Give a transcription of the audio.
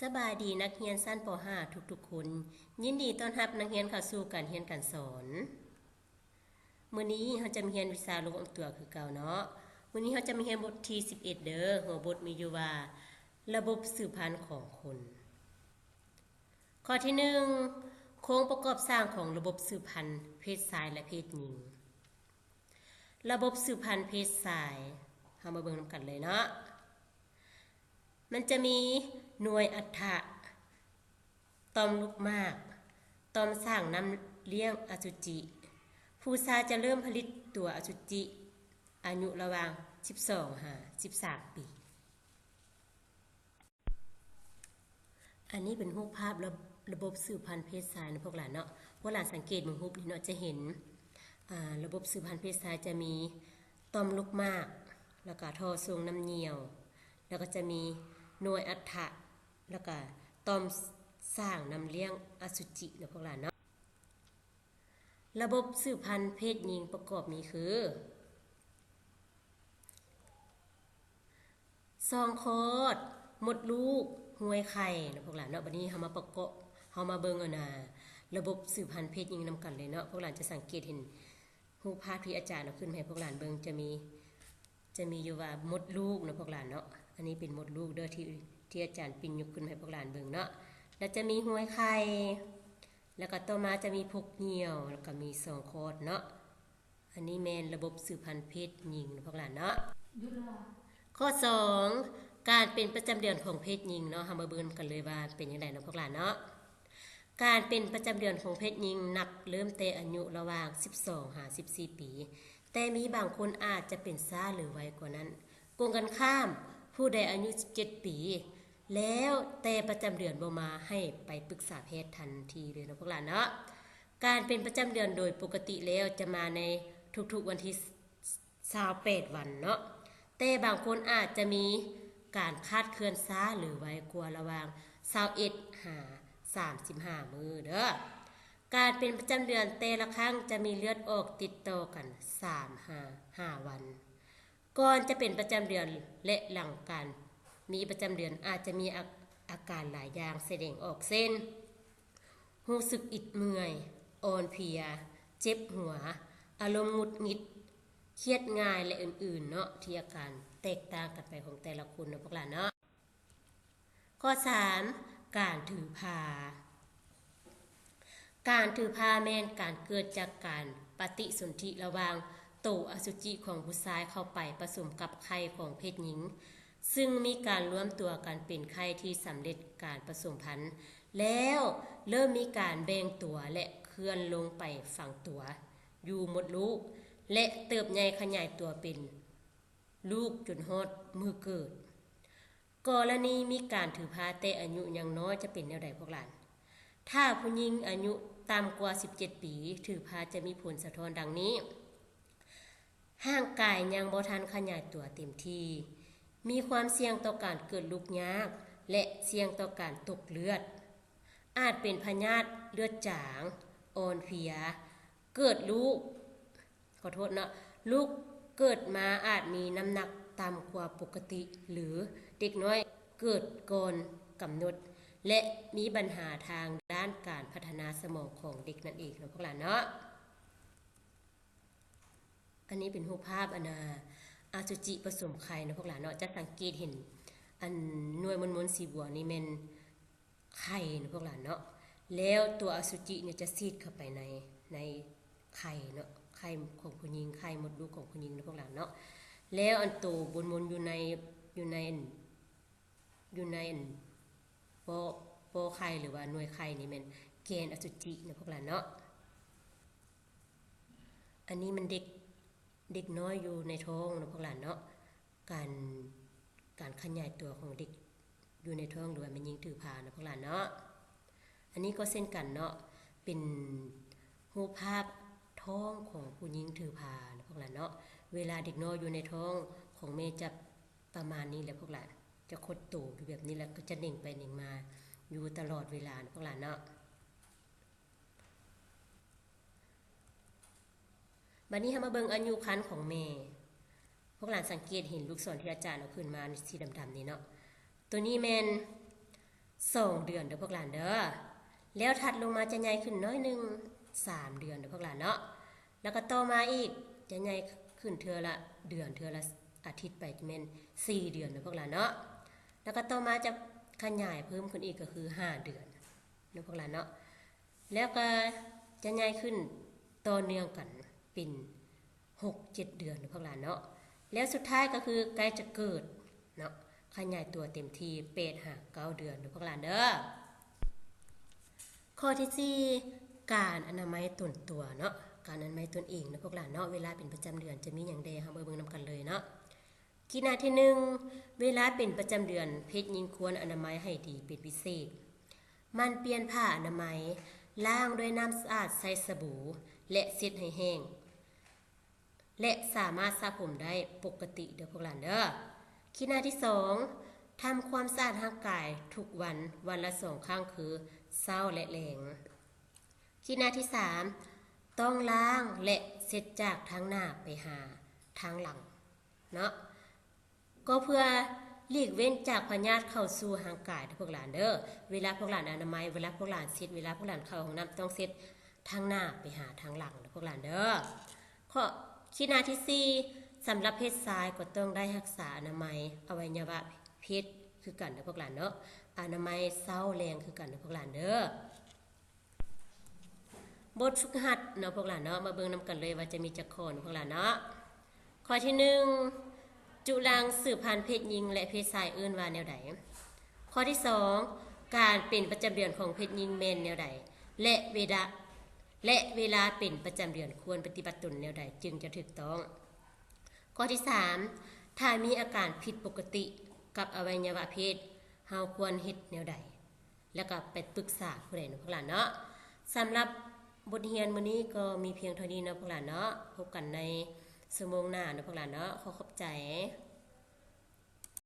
ສະບາຍດີນັກຮຽນຊັ້ນ ປໍຫ້າ ທຸກໆຄົນ. ຍິນດີຕ້ອນຮັບນັກຮຽນເຂົ້າສູ່ການຮຽນການສອນ. ມື້ນີ້ເຮົາຈະມາຮຽນວິຊາລູກອອກຕົວຄືເກົ່າເນາະ. ມື້ນີ້ເຮົາຈະມາຮຽນບົດທີສິບເອັດເດີ້. ຫົວບົດມີຢູ່ວ່າ ລະບົບສືບພັນຂອງຄົນ. ຂໍ້ທີໜຶ່ງ ໂຄງປະກອບສ້າງຂອງລະບົບສືບພັນເພດຊາຍ ແລະ ເພດຍິງ. ລະບົບສືບພັນເພດຊາຍ ເຮົາມາເບິ່ງນຳກັນເລີຍເນາະ. ມັນຈະມີໜ່ວຍອັດຖະ, ຕ່ອມລູກໝາກ, ຕ່ອມສ້າງນ້ຳລ້ຽງອະສຸຈິ. ຜູ້ຊາຍຈະເລີ່ມຜະລິດຕົວອະສຸຈິອາຍຸລະຫວ່າງສິບສອງຫາສິບສາມປີ. ອັນນີ້ເປັນຮູບພາບລະ ລະບົບສືບພັນເພດຊາຍເນາະພວກຫຼານເນາະ. ພວກຫຼານສັງເກດເບິ່ງຮູບນີ້ເນາະ ຈະເຫັນ ອ່າ ລະບົບສືບພັນເພດຊາຍຈະມີຕ່ອມລູກໝາກ ແລ້ວກະທໍ່ສົ່ງນ້ຳຍ່ຽວ ແລ້ວກະຈະມີໜ່ວຍອັດຖະ ແລ້ວກະຕ່ອມສ້າງນ້ຳລ້ຽງອະສຸຈິເນາະພວກຫຼານເນາະ. ລະບົບສືບພັນເພດຍິງປະກອບມີຄື ຊ່ອງຄອດ, ມົດລູກ, ຮວຍໄຂ່ເນາະພວກຫຼານເນາະ. ບັດນີ້ເຮົາມາປະກອບ ເຮົາມາເບິ່ງອັນນ່າ ລະບົບສືບພັນເພດຍິງນຳກັນເລີຍເນາະ. ພວກຫຼານຈະສັງເກດເຫັນຮູບພາບທີ່ອາຈານເອົາຂຶ້ນມາໃຫ້ພວກຫຼານເບິ່ງ ຈະມີ ຈະມີຢູ່ວ່າມົດລູກເນາະພວກຫຼານເນາະ. ອັນນີ້ເປັນມົດລູກເດີ້ ທີ່ ທີ່ອາຈານປິ່ນຍົກຂຶ້ນມາໃຫ້ພວກຫຼານເບິ່ງເນາະ. ແລ້ວຈະມີຮວຍໄຂ່ ແລ້ວກໍຕໍ່ມາຈະມີພົກຍ່ຽວ ແລ້ວກໍມີຊ່ອງຄອດເນາະ. ອັນນີ້ແມ່ນລະບົບສືບພັນເພດຍິງເນາະພວກຫຼານເນາະ. ຂໍ້ສອງ ການເປັນປະຈຳເດືອນຂອງເພດຍິງເນາະ. ເຮົາມາເບິ່ງນຳກັນເລີຍວ່າເປັນຈັ່ງໃດເນາະພວກຫຼານເນາະ. ການເປັນປະຈຳເດືອນຂອງເພດຍິງນັບເລີ່ມແຕ່ອາຍຸລະຫວ່າງສິບສອງຫາສິບສີ່ປີ, ແຕ່ມີບາງຄົນອາດຈະເປັນຊ້າ ຫຼື ໄວກວ່ານັ້ນ. ກົງກັນຂ້າມ, ຜູ້ໃດອາຍຸສິບເຈັດປີແລ້ວ ແຕ່ປະຈຳເດືອນບໍ່ມາ, ໃຫ້ໄປປຶກສາແພດທັນທີເລີຍເນາະພວກຫຼານເນາະ. ການເປັນປະຈຳເດືອນໂດຍປົກກະຕິແລ້ວຈະມາໃນທຸກໆວັນທີຊາວແປດວັນເນາະ, ແຕ່ບາງຄົນອາດຈະມີການຄາດເຄື່ອນຊ້າ ຫຼື ໄວກວ່າລະຫວ່າງຊາວເອັດຫາສາມສິບຫ້າມື້ເດີ້. ການເປັນປະຈຳເດືອນແຕ່ລະຄັ້ງຈະມີເລືອດອອກຕິດຕໍ່ກັນສາມຫາຫ້າວັນ. ກ່ອນຈະເປັນປະຈຳເດືອນ ແລະ ຫຼັງການມີປະຈຳເດືອນອາດຈະມີອາ ອາການຫຼາຍຢ່າງສະແດງອອກ ເຊັ່ນ ຮູ້ສຶກອິດເມື່ອຍ, ອ່ອນເພຍ, ເຈັບຫົວ, ອາລົມຫງຸດຫງິດ, ຄຽດງ່າຍ ແລະ ອື່ນໆເນາະ ທີ່ອາການແຕກຕ່າງກັນໄປຂອງແຕ່ລະຄົນເນາະພວກຫຼານເນາະ. ຂໍ້ສາມ ການຖືພາ. ການຖືພາແມ່ນການເກີດຈາກການປະຕິສົນທິລະຫວ່າງໂຕອະສຸຈິຂອງຜູ້ຊາຍເຂົ້າໄປປະສົມກັບໄຂ່ຂອງເພດຍິງ, ຊຶ່ງມີການລວມຕົວກັນເປັນໄຂ່ທີ່ສຳເລັດການປະສົມພັນ ແລ້ວເລີ່ມມີການແບ່ງຕົວ ແລະ ເຄື່ອນລົງໄປຝັງຕົວຢູ່ມົດລູກ ແລະ ເຕີບໃຫຍ່ຂະຫຍາຍຕົວເປັນລູກຈົນຮອດມື້ເກີດ. ກໍລະນີມີການຖືພາແຕ່ອາຍຸຍັງນ້ອຍຈະເປັນແນວໃດພວກຫຼານ? ຖ້າຜູ້ຍິງອາຍຸຕ່ຳກວ່າສິບເຈັດປີ ຖືພາຈະມີຜົນສະທ້ອນດັ່ງນີ້: ຮ່າງກາຍຍັງບໍ່ທັນຂະຫຍາຍຕົວເຕັມທີ່, ມີຄວາມສ່ຽງຕໍ່ການເກີດລູກຍາກ ແລະ ສ່ຽງຕໍ່ການຕົກເລືອດ, ອາດເປັນພະຍາດເລືອດຈາງ, ອ່ອນເພຍ, ເກີດລູກ ຂໍໂທດເນາະ, ລູກເກີດມາອາດມີນ້ຳໜັກຕ່ຳກວ່າປົກກະຕິ ຫຼື ເດັກນ້ອຍເກີດກ່ອນກຳນົດ ແລະ ມີບັນຫາທາງດ້ານການພັດທະນາສະໝອງຂອງເດັກນັ້ນເອງເນາະພວກຫຼານເນາະ. ອັນນີ້ເປັນຮູບພາບອັນນ່າ ອະສຸຈິປະສົມໄຂ່ເນາະພວກຫຼານເນາະ. ຈະສັງເກດເຫັນອັນໜ່ວຍມົນໆສີບວນນີ້ແມ່ນ ໄຂ່ເນາະພວກຫຼານເນາະ, ແລ້ວຕົວອະສຸຈິນີ້ຈະສີດເຂົ້າໄປໃນ ໃນໄຂ່ເນາະ, ໄຂ່ຂອງຜູ້ຍິງ, ໄຂ່ມົດລູກຂອງຜູ້ຍິງເນາະພວກຫຼານເນາະ. ແລ້ວອັນໂຕບົນໆຢູ່ໃນ ຢູ່ໃນ ຢູ່ໃນອັນ ປໍ ປໍໄຂ່ ຫຼືວ່າໜ່ວຍໄຂ່ນີ້ແມ່ນແກນອະສຸຈິເນາະພວກຫຼານເນາະ. ອັນນີ້ມັນເດັກ ເດັກນ້ອຍຢູ່ໃນທ້ອງເນາະພວກຫຼານເນາະ. ການ ການຂະຫຍາຍຕົວຂອງເດັກຢູ່ໃນທ້ອງ ຫຼືວ່າແມ່ຍິງຖືພາເນາະພວກຫຼານເນາະ. ອັນນີ້ກໍເຊັ່ນກັນເນາະ, ເປັນຮູບພາບທ້ອງຂອງຜູ້ຍິງຖືພາເນາະພວກຫຼານເນາະ. ເວລາເດັກນ້ອຍຢູ່ໃນທ້ອງຂອງແມ່ຈະປະມານນີ້ແຫຼະພວກຫຼານ, ຈະຄົດໂຕຢູ່ແບບນີ້ ແລ້ວກໍຈະເໜັງໄປເໜັງມາຢູ່ຕະຫຼອດເວລາເນາະພວກຫຼານເນາະ. ບັດນີ້ເຮົາມາເບິ່ງອາຍຸຄັນຂອງແມ່. ພວກຫຼານສັງເກດເຫັນລູກສອນທີ່ອາຈານເອົາຂຶ້ນມາສີດຳໆນີ້ເນາະ, ໂຕນີ້ແມ່ນ ສອງເດືອນເດີພວກຫຼານເດີ. ແລ້ວຖັດລົງມາຈະໃຫຍ່ຂຶ້ນໜ້ອຍໜຶ່ງ ສາມເດືອນເດີພວກຫຼານເນາະ. ແລ້ວກໍຕໍ່ມາອີກຈະໃຫຍ່ຂຶ້ນເທື່ອລະເດືອນ ເທື່ອລະອາທິດໄປຈະແມ່ນສີ່ເດືອນເດີພວກຫຼານເນາະ. ແລ້ວກໍຕໍ່ມາຈະຂະຫຍາຍເພີ່ມຂຶ້ນອີກກໍຄືຫ້າເດືອນເນາະພວກຫຼານເນາະ. ແລ້ວກໍຈະໃຫຍ່ຂຶ້ນຕໍ່ເນື່ອງກັນເປັນຫົກເຈັດເດືອນເນາະພວກຫຼານເນາະ. ແລ້ວສຸດທ້າຍກໍຄືໃກ້ຈະເກີດເນາະ ຂະຫຍາຍຕົວເຕັມທີ່ແປດຫາເກົ້າເດືອນເນາະພວກຫຼານເດີ. ຂໍ້ທີສີ່ ການອະນາໄມຕົນຕົວເນາະ ການອະນາໄມຕົນເອງເນາະພວກຫຼານເນາະ. ເວລາເປັນປະຈຳເດືອນຈະມີຫຍັງແດ່ ເຮົາມາເບິ່ງນຳກັນເລີຍເນາະ. ກິລະທີໜຶ່ງ ເວລາເປັນປະຈຳເດືອນ ເພດຍິງຄວນອະນາໄມໃຫ້ດີເປັນພິເສດ. ໝັ່ນປ່ຽນຜ້າອະນາໄມ, ລ້າງດ້ວຍນ້ຳສະອາດ, ໃຊ້ສະບູ ແລະ ເຊັດໃຫ້ແຫ້ງ ແລະ ສາມາດສະຜົມໄດ້ປົກກະຕິເດີພວກຫຼານເດີ. ກິລະທີສອງ ທຳຄວາມສະອາດຮ່າງກາຍທຸກວັນ, ວັນລະສອງຄັ້ງ ຄືເຊົ້າ ແລະ ແລງ. ກິລະທີສາມ ຕ້ອງລ້າງ ແລະ ເຊັດຈາກທາງໜ້າໄປຫາທາງຫຼັງເນາະ ກໍເພື່ອຫຼີກເວັ້ນຈາກພະຍາດເຂົ້າສູ່ຮ່າງກາຍເດີພວກຫຼານເດີ. ເວລາພວກຫຼານອະນາໄມ, ເວລາພວກຫຼານເຊັດ, ເວລາພວກຫຼານເຂົ້າຫ້ອງນ້ຳ ຕ້ອງເຊັດທາງໜ້າໄປຫາທາງຫຼັງເດີພວກຫຼານເດີ. ຂໍ້ ກິລະທີສີ່ ສຳລັບເພດຊາຍກໍຕ້ອງໄດ້ຮັກສາອະນາໄມອະໄວຍະວະເພດຄືກັນເດີພວກຫຼານເນາະ. ອະນາໄມເຊົ້າແລງຄືກັນເດີພວກຫຼານເດີ. ບົດຝຶກຫັດເນາະພວກຫຼານເນາະ ມາເບິ່ງນຳກັນເລີຍວ່າຈະມີຈັກຂໍ້ເນາະພວກຫຼານເນາະ. ຂໍ້ທີໜຶ່ງ ຈຸລັງສືບພັນເພດຍິງ ແລະ ເພດຊາຍເອີ້ນວ່າແນວໃດ? ຂໍ້ທີສອງ ການເປັນປະຈຳເດືອນຂອງເພດຍິງແມ່ນແນວໃດ ແລະ ເວລາ ແລະ ເວລາເປັນປະຈຳເດືອນຄວນປະຕິບັດຕົນແນວໃດຈຶ່ງຈະຖືກຕ້ອງ? ຂໍ້ທີສາມ ຖ້າມີອາການຜິດປົກກະຕິກັບອະໄວຍະວະເພດ ເຮົາຄວນເຮັດແນວໃດ? ແລ້ວກໍໄປປຶກສາຜູ້ໃດເນາະພວກຫຼານເນາະ. ສຳລັບບົດຮຽນມື້ນີ້ກໍມີພຽງເທົ່ານີ້ເນາະພວກຫຼານເນາະ. ພົບກັນໃນຊົ່ວໂມງໜ້າເນາະພວກຫຼານເນາະ. ຂໍຂອບໃຈ.